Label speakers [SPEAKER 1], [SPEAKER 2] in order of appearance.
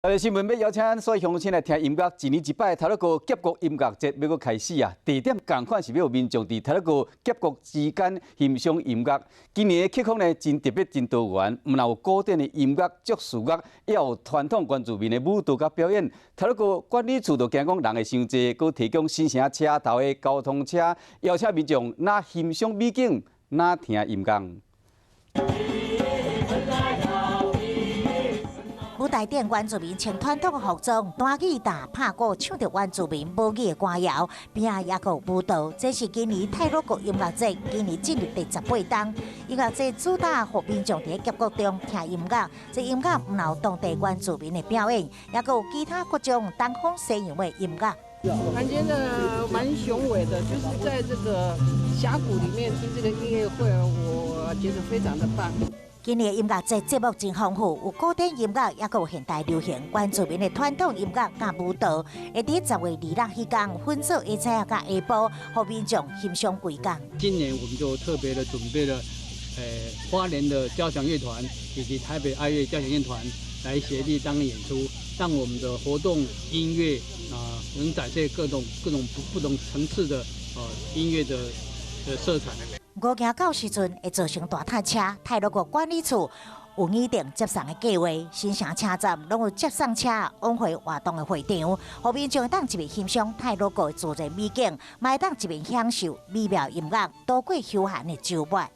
[SPEAKER 1] 台新聞欲邀請所有鄉親來聽音樂，一年一擺太魯閣峽谷音樂節欲閣開始啊！地點仝款是欲予民眾佇太魯閣峽谷之間欣賞音樂。今年的曲風呢，真特別、真多元，毋但有古典的音樂、爵士樂，也有傳統原住民的舞蹈佮表演。太魯閣管理處就驚講人會傷濟，閣提供新城車頭的交通車，邀請民眾若欣賞美景，若聽音樂。
[SPEAKER 2] 舞台頂原住民穿傳統的服裝，彈吉他、拍鼓，唱著原住民母語的歌謠，邊仔也閣有舞蹈。這是今年太魯閣音樂節，今年進入第18冬。音樂節主打予民眾佇峽谷中聽音樂，這音樂毋但有當地原住民的表演，也閣有其他各種東方西洋的音樂。
[SPEAKER 3] 感覺呢蠻雄偉的，就是在這個峽谷裡面聽這個音樂會，我覺得非常的棒。
[SPEAKER 2] 今年音樂節節目真豐富，有古典音樂，也閣有現代流行、原住民的傳統音樂佮舞蹈。會佇10月26彼工分做下早佮下晡，予民眾欣賞規工。
[SPEAKER 4] 今年我們就特別的準備了，花蓮的交響樂團以及台北愛樂交響樂團來協力當演出，讓我們的活動音樂啊能展現各種各種不同層次的音樂的色彩。
[SPEAKER 2] 五更到時陣會造成大塞車，太魯閣管理處有擬定接送的計劃，新城車站攏有接送車往回活動的會場，予民眾會當一面欣賞太魯閣的自然美景，嘛會當一面享受美妙音樂，度過休閒的週末。